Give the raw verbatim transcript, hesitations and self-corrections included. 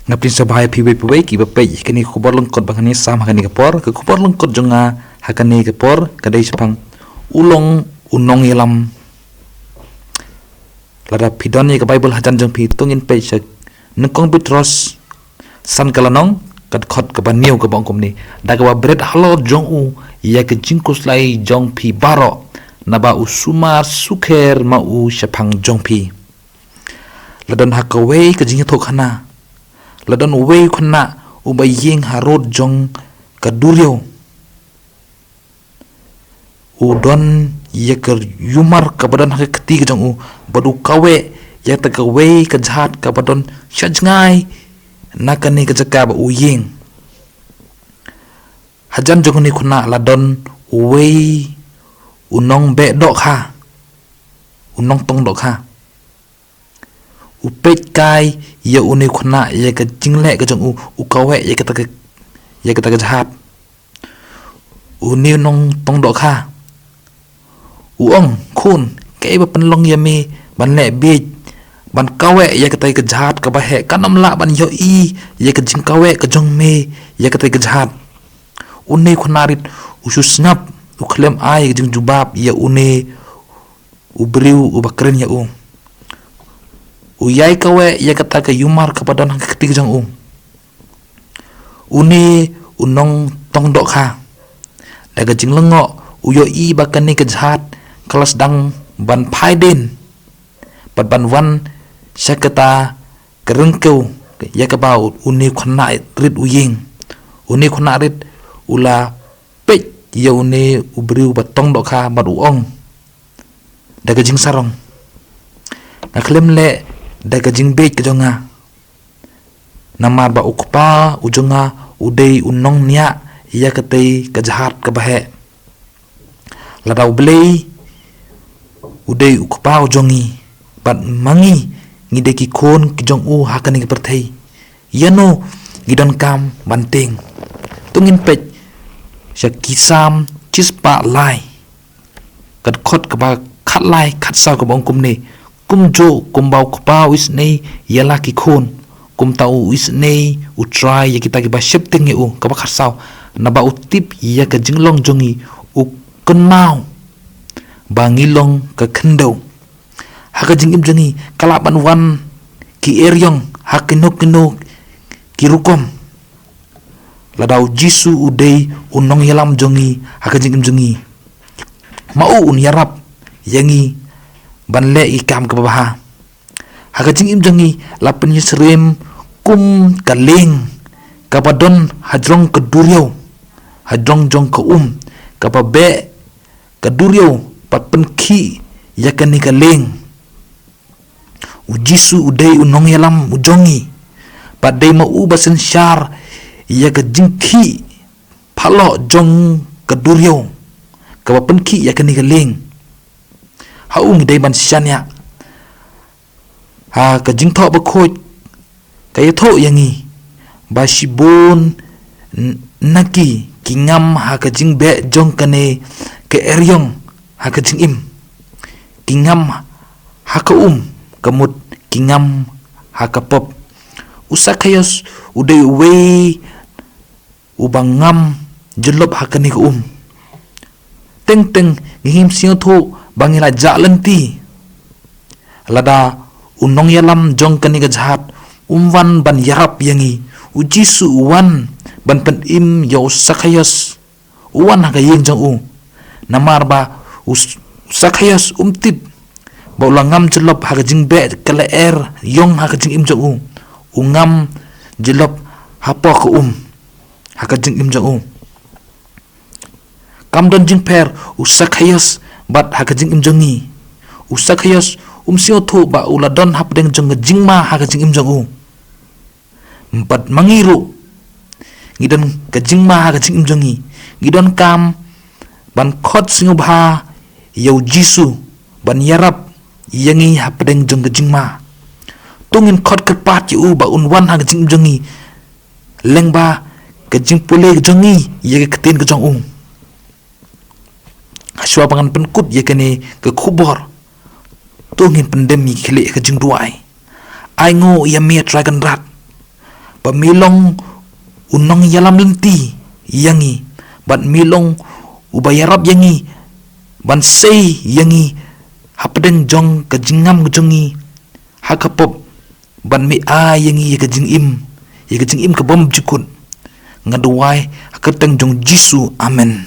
Nga pdiang sngewbha ïa phi wei pa wei kiba peit ïa kane ka khubor lyngkot ba ngan ïasam ha kane ka por. Ka khubor lyngkot jong nga ha kane ka por ka dei shaphang u long u nongïalam. Lada phi don ïa ka Baibl hajan jong phi, to ngin peit sha Nyngkong Petros san ka lynnong, ka dkhot kaba hynñiew kaba ong kumne: Da kaba bret halor jong u ïa ka jingkhuslai jong phi baroh, naba u sumar sukher ma u shaphang jong phi. La don ha kawei ka jingïathuhkhana, la don uwei u khynnah uba ïeng harud jong ka duriaw. U don ïa ka umar kaba don ha ka kti ka jong u, bad u kaweh ïa kata kawei ka jhat kaba don sha jngai na kane ka jaka ba u ïeng. Hajan jong une u khynnah la don uwei u nongbeh dohkha, u nongtong dohkha. U peit kai ïa une u khynnah ïa ka jingleh ka jong u, u kaweh ïa kata ka, ïa kata ka jhat. Une u nongtong dohkha u ong: Khun, kaei ba pynlong ïa me ban leh bieit, ban kaweh ïa kata ka jhat kaba heh? Kan ym lah ban ïohi ïa ka jingkaweh ka jong me ïa kata ka jhat. Une u khynnah rit u shu sngap, u khlem ai ka jingjubab ïa une u briew uba kren ïa u. U ïai kaweh ïa kata ka umar kaba don ha ka kti ka jong u. Une u nongtong dohkha, da ka jinglyngngoh, u ïohi ba kane ka jhat ka la sdang ban phai dien bad ban wan sha kata ka ryngkew ïa kaba une u khynnah rit u ïeng. Une u khynnah rit u la peit ïa une u briew ba tong dohkha bad u ong da ka jingsarong: Nga khlem leh da ka jingbieit ka jong nga, namar ba u kpa u jong nga u dei u nongñiah ïa katei ka jhat kaba heh. Lada U Blei u dei u kpa u jong ngi, bad ma ngi ngi dei ki khun ki jong u ha kane ka pyrthei, ïano ngi donkam ban tieng? To ngin peit sha Ki Salm shispah lai, ka dkhot kaba khatlai khatsaw kaba ong kumne: Kumjuh kumba u kpa u isynei ïa la ki khun, kumta u isynei U Trai ïa kita kiba sheptieng ïa u. Kaba khatsaw: Naba u tip ïa ka jinglong jong ngi, u kynmaw ba ngi long ka khyndew. Ha ka jingim jong ngi ka lah ban wan ki eriong ha kino kino ki rukom. Lada U Jisu u dei u nongïalam jong ngi ha ka jingim jong ngi, ma u un ïarap ïa ngi ban leh ïa ki kam kiba bha. Ha ka jingim jong ngi la pynïasyriem kum ka lieng kaba don hajrong ka duriaw, hajrong jong ka um, kaba beh ka duriaw bad pynkhih ïa kane ka lieng. U Jisu u dei u nongïalam u jong ngi, bad dei ma u ba synshar ïa ka jingkhih phaloh jong ka duriaw kaba pynkhih ïa kane ka lieng. Ha u ngi dei ban shaniah. Ha ka Jingthoh Bakhuid ka ïathuh ïa ngi ba shibun n-, na ki ki ngam ha ka jingbeh jong kane ka eriong ha ka jingim. Ki ngam ha ka um, ka mut ki ngam ha ka pop. U Sakhaios u dei uwei uba ngam jyllop ha kane ka um. Teng teng ngi him sngewthuh ba ngi la jah lynti. Lada u nongïalam jong kane ka jhat um wan ban ïarap ïa ngi, U Jisu u wan ban pynim ïa u Sakhaios. U wan ha ka ïing jong u. Namar ba u S-, u Sakhaios um tip ba u la ngam jyllop ha ka jingbeh ka lyer ïong ha ka jingim jong u. U ngam jyllop hapoh ka um ha ka jingim jong u. Kam don jingpher u Sakhaios bad ha ka jingim jong ngi. U Sakhaios um sngewthuh ba u la don hapdeng jong ka jingma ha ka jingim jong u. Bad ma ngi ruh ngi don ka jingma ha ka jingim jong ngi. Ngi donkam ban khot sngewbha ïa U Jisu ban ïarap ïa ngi hapdeng jong ka jingma. To ngin khot kyrpad ïa u ba un wan ha ka jingim jong ngi lyngba ka jingpule ka jong ngi ïa ka ktien ka jong u. Shuwa ba ngan pynkut ïa kane ka khubor, to ngin pyndem ïa ki khlieh ha ka jingduwai. Ainguh ïa me Trai Kynrad, ba me long u nongïalam lynti ïa ngi, bad me long uba ïarap ïa ngi ban sei ïa ngi hapdeng jong ka jingngam ka jong ngi ha ka pop, bad me ai ïa ngi ïa ka jingim, ïa ka jingim ka bym jukut. Nga duwai ha ka kyrteng jong Jisu, amen.